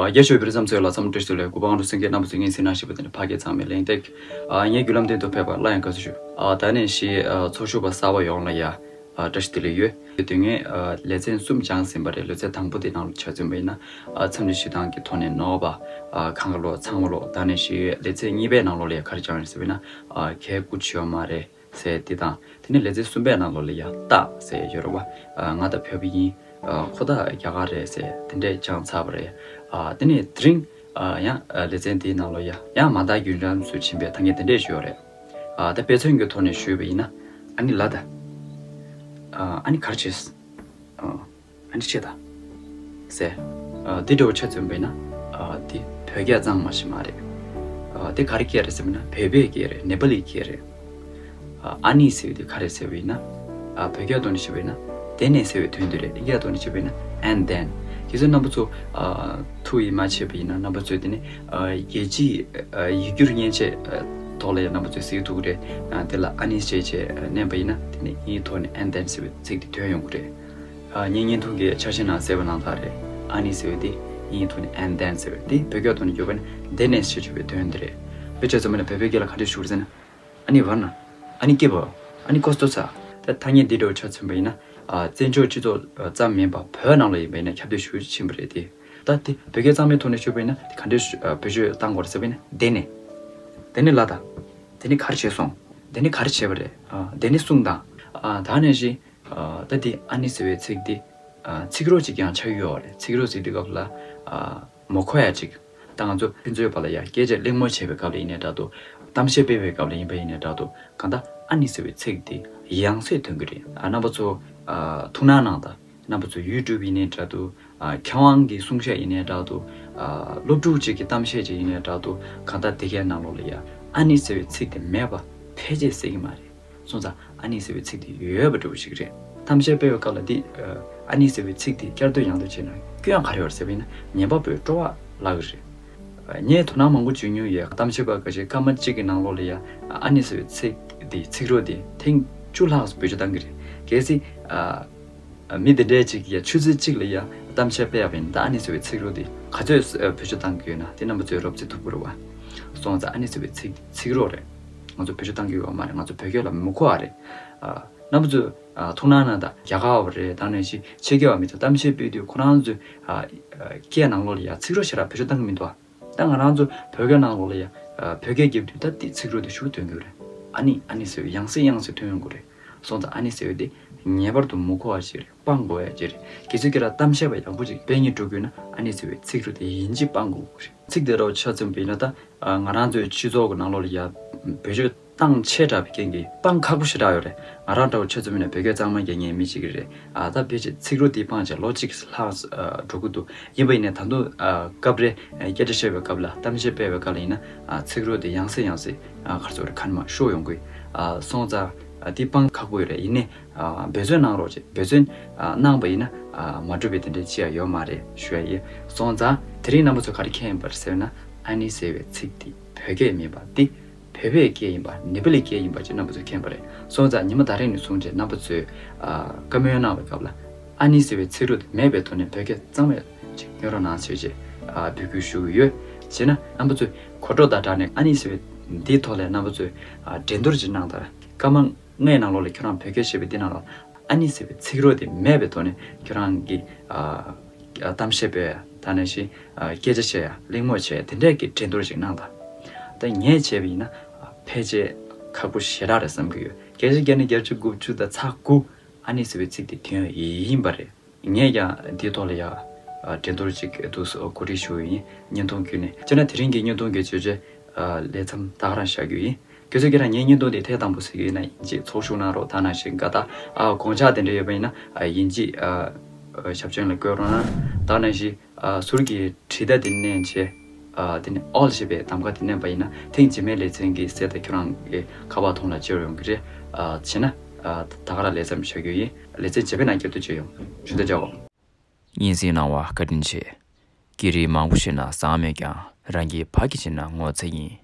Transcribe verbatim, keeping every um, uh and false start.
རྒྱ་ཆེའི་བོད་རིགས་ཚོ་ལ་འཚམས་འདྲི་ཞུ་ལེ། གུས་པ་ཨང་དུ་སེང་གེ་རྣམ་པ་ཚོ་ངའི་སེམས་ནང་ཞིག་པ་དེ་ནི་ཕ་གི་ཚང་མའི་གླེང་སྟེགས། ངའི་བརྒྱུད་ལམ་སྟེང་དུ་ཕེབས་པ་ལ་ཡང་དགའ་བསུ་ཞུ། ད་ནས་ཤི་ཚོགས་ཞུགས་པ་གསར་པ་ཡོངས་ལ་ཡ་བཀྲ་ཤིས་བདེ་ལེགས་ཡོད། དེ་སྔའི་ལེ་ཚན་གསུམ་སྦྱངས་ཟིན་པ་རེད། ལེ་ཚན་དང་པོ་དེ་ནང་ལ་ཆ་མཚོན་པ་ཡིན་ན་འཚམས་འདྲི་ཞུ་སྟངས་ཀྱི་ཐོག་ནས་ནོར་བ་གང་ག་ལོ་ཚང་མ་ལོ། ད་ནས་ཤི་ལེ་ཚན་གཉིས་པའི་ནང་ལོ་ལ་ཡ་ག་རེ་སྦྱངས་རེད་ཟེར་བ་ཡིན་ན་གལ་དགུ་ཆེ་བ་མ་རེད། ཟེར་དེ་དང་། དེ་ནས་ལེ་ཚན་གསུམ་པའི་ནང་ལོགས་ལ་ཡ་སྟག་ཟེར་ཡོད་རེད་བ། ང་ད་བོད་པ་ཡིན། ཁོ་ད་རྒྱ་གར་རེད་ཟེར་དེ་འདྲས་སྦྱངས་ཚར་བ་རེད། དེ་ནས་དེ་རིང་ཡང་ལེ་ཚན་དེའི་ནང་ལོགས་ཡ་ཡང་མ་མཐའ་རྒྱུན་འབྲས་སུ་ཕྱིན་པའི་ཐ་སྙད་དེ་འདྲས་ཞུ་ཡོད་རེད། ད་དཔེ་མཚོན་གྱི་ཐོག་ནས་ཞུས་པ་ཡིན་ན། ཨ་ནི་ལ་ད། ཨ་ནི་ག་རེ་བྱེད། ཨ་ནི་ཆེ་ད། ཟེར། འདི་འདྲ་བོ་ཆ་མཚོན་པ་ཡིན་ན། འདི་བོད་སྐད་གཙང་མ་ཞིག་མ་རེད། འདི་ག་རེ་སྐད་རེད་ཟེར་བ་ན་བོད་པའི་སྐད་རེད། ནེ་པ་ལིའི་སྐད་རེད། ཨ་ནི་ཟེར་བ་འདི་ག་རེ་ཟེར་བ་ཡིན་ན། བོད་སྐད་ཐོག་ནས་བཤད་པ་ཡིན་ན་དེ་ནས་ཟེར་བའི་དོན་འདི་རེད། ཨིན་སྐད་ཐོག་ནས་བཤད་པ་ཡིན་ན་and then། ཁྱེད་ཚོ་རྣམ་པ་ཚོ་ཐུགས་ཡིད་མ་ཆེས་པ་ཡིན་ན་རྣམ་པ་ཚོས་དེ་ནི་རྒྱལ་སྤྱིའི་ཡིག་སྒྱུར་མཉེན་ཆས་ཐོག་ལ་ཡང་རྣམ་པ་ཚོས་གཟིགས་ཐུབ་ཀྱི་རེད། དེ་ལ་ཨ་ནི་ཟེར་བྱས་མནན་པ་ཡིན་ན་དེ་ནི་ཨིན་ཐོག་ནས་and then་ཟེར་བའི་ཚིག་དེ་ཐོན་ཡོང་གི་རེད། ངས་བརྙན་ཐུང་གི་འཆར་གཞི་ནང་གསལ་བ་ནང་ལྟར་རེད། ཨ་ནི་ཟེར་བའི་དེ་ཨིན་ཐོག་ནས་and then་ཟེར་བའི་དེ་བོད་སྐད་ཐོག་ནས་བསྒྱུར་བ་ནི་དེ་ནས་ཞེས་བརྗོད་པའི་དོན་དེ་རེད། དཔེ་ཆ་ཚོ་མ་ནས་བོད་པའི་སྐད་ལ་ག་འདྲས་ཞུ་རེད་ཟེར་ན། ཨ་ནི་བར་ན། ཨ་ནི་སྐྱེ་བོ། ཨ་ནི་ཀོ་སྟོ་ཚ། ད་ཐ་སྙད་འདི་འདྲ་བོ་ཆ་མཚོན་པ་ཡིན་ན། བཙན་བྱོལ་སྤྱི་ཚོགས་ཙམ་མིན་པ་བོད་ནང་ལ་ཡིན་པ་ཡིན་ན་ཁྱབ་གདལ་ཞུ་ཕྱིན་པ་རེད་དེ། ད་དེ་བོད་སྐད་གཙང་མའི་ཐོག་ནས་ཞུས་པ་ཡིན་ན་དེ་ག་འདྲས་བེད་སྤྱོད་བཏང་དགོས་རེད་ཟེར་བ་ཡིན་ན་དེ་ནས། དེ་ནས་ལ་ད། དེ་ནས་ག་རེ་བྱས་སོང་། དེ་ནས་ག་རེ་བྱས་པ་རེད། དེ་ནས་གསུངས་དང་། ད་ནས་བཞིན། ད་དེ་ཨ་ནི་ཟེར་བའི་ཚིག་འདི། ཚིག་རོ་གཅིག་ཀྱང་ཆགས་ཡོད་རེད། ཚིག་རོ་ཟེར་དུས་སྐབས་ལ། མོ་ཁོ་ཡ་གཅིག་ད་ང་ཚོ་ཕན་ཚུན་བར་ལ་ཡ་སྐད་ཆ་གླེང་མོལ་བྱེད་པའི་སྐབས་ལ་ཡིན་ནའི་འདྲ་འདུག་གཏམ་བཤད་སྤེལ་བའི་སྐབས་ལ་ཡིན་པ་ཡིན་ནའི་འདྲ་འདུག་གང་ལྟར་ཨ་ནི་ཟེར་བའི་ཚིག་དེ་ཡང་སེ་ཐོན་གྱི་རེད། རྣམ་པ་ཚོ་ཐུགས་སྣང་གནང་དང་། རྣམ་པ་ཚོ་ཡུ་ཊུབ་ཡིན་ནའི་འདྲ་འདུག་མཁས་དབང་གི་གསུང་བཤད་ཡིན་ནའི་འདྲ་འདུག་སློབ་ཕྲུག་ཅིག་གི་གཏམ་བཤད་ཅིག་ཡིན་ནའི་འདྲ་འདུག་གང་ལྟར་དེ་གའི་ནང་ལོགས་ལ་ཡ་ཨ་ནི་ཟེར་བའི་ཚིག་དེ་མེད་པ་ཕལ་ཆེར་སྲིད་ཀྱི་མ་རེད། སོང་ཙང་ཨ་ནི་ཟེར་བའི་ཚིག་དེ་ཡོད་པ་འདྲ་བོ་ཞིག་རེད། གཏམ་བཤད་སྤེལ་བའི་སྐབས་ལ་འདི། ཨ་ནི་ཟེར་བའི་ཚིག་དེ་བསྐྱར་ཟློས་ཡང་ཟློས་བྱས་ན་སྐྱོན་ག་རེ་ཡོད་རེད་ཟེར་བ་ཡིན་ན་ཉན་པ་པོའི་སྤྲོ་བ་བརླག་གི་རེད། ངས་དོ་སྣང་མང་པོ་བྱེད་མྱོང་ཡོད། གཏམ་བཤད་པ་འགའ་ཞིག་སྐར་མ་གཅིག་གི་ནང་ལོགས་ལ་ཡ་ཨ་ནི་ཟེར་བའི་ཚིག་དེ་ཚིག་རོ་དེ་ཐེངས་བཅུ་ལྷག་བེད་སྤྱོད་བཏང་གི་རེད། གལ་སྲིད། མི་དེ་འདྲས་ཅིག་ཡ་ཆུ་ཚོད་གཅིག་ལ་ཡ་གཏམ་བཤད་སྤེལ་ཡག་ཡིན་ད་ཨ་ནི་ཟེར་བའི་ཚིག་རོ་དེ་ག་ཚོད་བེད་སྤྱོད་བཏང་གི་ཡོད་ན་དེ་རྣམ་པ་ཚོས་རོབ་རྩིས་ཐུབ་ཀྱི་རེད་བ། སོང་ཙང་ཨ་ནི་ཟེར་བའི་ཚིག་ཚིག་རོ་རེད། ང་ཚོ་བེད་སྤྱོད་བཏང་གི་ཡོད་མ་རེད། ང་ཚོ་བོད་སྐད་ལ་མི་མཁོ་བ་རེད། རྣམ་པ་ཚོས་ཐུགས་སྣང་གནང་དང་རྒྱ་གར་བ་རེད་ད་ནང་བཞིན་ཕྱི་རྒྱལ་བ་མི་ཚོ་གཏམ་བཤད་སྤེལ་དུས་ཁོ་རང་ཚོའི་སྐད་ནང་ལོགས་ལ་ཡ་ཚིག་རོ་ཞེ་དྲག་བེད་སྤྱོད་བཏང་གི་མི་འདུག་བ། ད་ང་རང་ཚོ་བོད་སྐད་ནང་ལོགས་ལ་ཡ། བོད་སྐད་རྒྱབ་དུས་ད་དེ་ཚིག་རོ་དེ་ཤུགས་ཐོན་གྱི་རེད། ཨ་ནི་ཨ་ནི་ཟེར་བའི་ཡང་སེ་ཡང་སེ་ཐོན་ཡོང་གི་རེད། སོང་ཙང་ཨ་ནི་ཟེར་བའི་དེ་ངེས་པར་དུ་མི་མཁོ་བ་ཞིག་རེད། སྤང་དགོས་ཡ་ཅིག་རེད། གལ་སྲིད་ཁྱེད་རང་གཏམ་བཤད་པ་ཡག་པོ་ཅིག་སྤེལ་སྙིང་བྲོ་གི་ཡོད་ན་ཨ་ནི་ཟེར་བའི་ཚིག་རོ་དེ་ཡིན་གཅིག་སྤང་དགོས་ཀྱི་རེད། ཚིག་དེ་འདྲ་བོ་ཆ་མཚོན་པ་ཡིན་ན་ད་ང་རང་ཚོའི་སྤྱི་ཚོགས་ཀྱི་ནང་ལོགས་ལ་ཡ་བེད་སྤྱོད་སྟངས་ཆེ་དྲགས་པའི་རྐྱེན་གྱིས་སྤང་ཁག་པོ་ཞེ་དྲག་ཡོད་རེད། ང་རང་འདྲ་བོ་ཆ་མཚོན་པ་ཡིན་ན་བོད་སྐད་གཙང་མ་རྒྱག་མཁན་མི་ཞིག་རེད། ཨ་ད་ཕལ་ཆེར་ཚིག་རོ་དེ་སྤངས་བྱས་ལོ་གཅིག་ལྷག་འགྲོ་གི་འདུག་ཡིན་པ་ཡིན་ནའི་ད་དུང་སྐབས་རེ་སྐད་ཆ་བཤད་པའི་སྐབས་ལ་གཏམ་བཤད་སྤེལ་བའི་སྐབས་ལ་ཡིན་ན་ཚིག་རོ་དེ་ཡང་སེ་ཡང་སེ་ག་རེ་ཟེར་དགོས་རེད་ཁ་ནས་མར་ཤོར་ཡོང་གི། སོང་ཙང་དེ་སྤང་ཁག་པོ་ཡོད་རེད། ཡིན་ནའི་འབད་བརྩོན་གནང་རོགས་བྱེད། འབད་བརྩོན་གནང་པ་ཡིན་ན་མ་འགྲུབ་པའི་དེ་འདྲའི་ཅི་ཡང་ཡོད་མ་རེད་ཞུ་ཡ་ཡིན། སོང་ཙང་དེ་རིང་རྣམ་པ་ཚོ་ག་རེ་མཁྱེན་པ་རེད་ཟེར་ན་ཨ་ནི་ཟེར་བའི་ཚིག་དེ་བོད་སྐད་མིན་པ་དེ། བོད་པའི་སྐད་ཡིན་པ་ནེ་པ་ལི་སྐད་ཡིན་པ་ཅིག་རྣམ་པ་ཚོས་མཁྱེན་པ་རེད། སོང་ཙང་ཉི་མ་ད་རེས་ནས་བཟུང་བྱས་རྣམ་པ་ཚོས་བཀའ་མོལ་གནང་བའི་སྐབས་ལ་ཨ་ནི་ཟེར་བའི་ཚིག་རོ་དེ་མེད་པའི་ཐོག་ནས་བོད་སྐད་གཙང་མ་ཅིག་སྙན་རོགས་གནང་ཞེས་བྱས་འབོད་སྐུལ་ཞུ་གི་ཡོད། བྱས་ན་རྣམ་པ་ཚོས་གོ་བསྡུར་དང་སྦྲགས་ནས་ཨ་ནི་ཟེར་བའི་འདིའི་ཐོག་ལ་རྣམ་པ་ཚོས་འགྲན་བསྡུར་ཅིག་གནང་དང་། སྐར་མ་ལྔའི་ནང་ལོགས་ལ་ཁྱོད་རང་བོད་སྐད་བཤད་པའི་འདི་ནང་ལ་ཨ་ནི་ཟེར་བའི་ཚིག་རོ་དེ་མེད་པའི་ཐོག་ནས་ཁྱོད་རང་གིས་གཏམ་བཤད་སྤེལ་ད་ནང་བཞིན་སྐད་ཆ་བཤད་ཡ་གླེང་མོལ་བྱས་དེ་འདྲས་ཀྱི་འགྲན་བསྡུར་ཞིག་གནང་དང་། ད་ངས་བྱས་པ་ཡིན་ན་ཕལ་ཆེར་ཁག་པོ་ཞེ་དྲག་རེད་བསམ་གྱི་ཡོད། བརྒྱ་ཆ་བརྒྱ་ནས་བརྒྱད་ཅུ་དགུ་བཅུ་དང་ཚེག་དགུ་ཨ་ནི་ཟེར་བའི་ཚིག་དེ་ཐོན་ཡིན་པ་རེད། ངས་ཀྱང་འདིའི་ཐོག་ལ་ཡ། འགྲན་བསྡུར་ཅིག་འདུག་གོ་སྒྲིག་ཞུ་ཡི་ཡིན། བརྙན་ཐུང་བརྒྱུད་ནས་བྱས་ན་དེ་རིང་གི་བརྙན་ཐུང་གི་བརྗོད་བྱ། ལས་མཚམས་ད་ག་རང་བཞག་རྒྱུ་ཡིན། ཁྱོད་ཚོས་ཁྱེད་རང་ངའི་བརྙན་ཐུང་དེ་ཐེངས་དང་པོ་གཟིགས་ཀྱི་ཡིན་ན་ཡིན་གཅིག་ཚོགས་ཞུགས་གནང་རོགས། ད་ནང་བཞིན་དགའ་རྟགས་དགོངས་འཆར་དེ་འདྲ་ཡོད་པ་ཡིན་ན་ཡིན་གཅིག་ཞབས་ཞུ་ལ་བཀོད་རོགས་གནང་། ད་ནང་བཞིན་ཟུར་གྱི་བྲིས་ཟླ་དེ་མནན་བྱས། དེ་ནས་ཨོལ་ཞེས་པའི་གདམ་ག་དེ་མནན་པ་ཡིན་ན་ཐེངས་རྗེས་མའི་ལེ་ཚན་གྱི་གསལ་བརྡ་ཁྱོད་རང་གི་ཁ་པར་ཐོག་ལ་འབྱོར་ཡོང་གི་རེད། བྱས་ན། ད་ག་རང་ལས་མཚམས་བཞག་རྒྱུ་ཡིན། ལེ་ཚན་རྗེས་མའི་ནང་བསྐྱར་དུ་མཇལ་ཡོང་། ཞུ་དག་ཅག་གོ། སྙན་སེང་གནང་བ་བཀའ་དྲིན་ཆེ། སྐད་རིགས་མང་པོ་ཤེས་ན་བཟང་མེད་ཀྱང་རང་གི་ཕ་གི་བྱས་ན་ངོ་ཚ་ཡིན།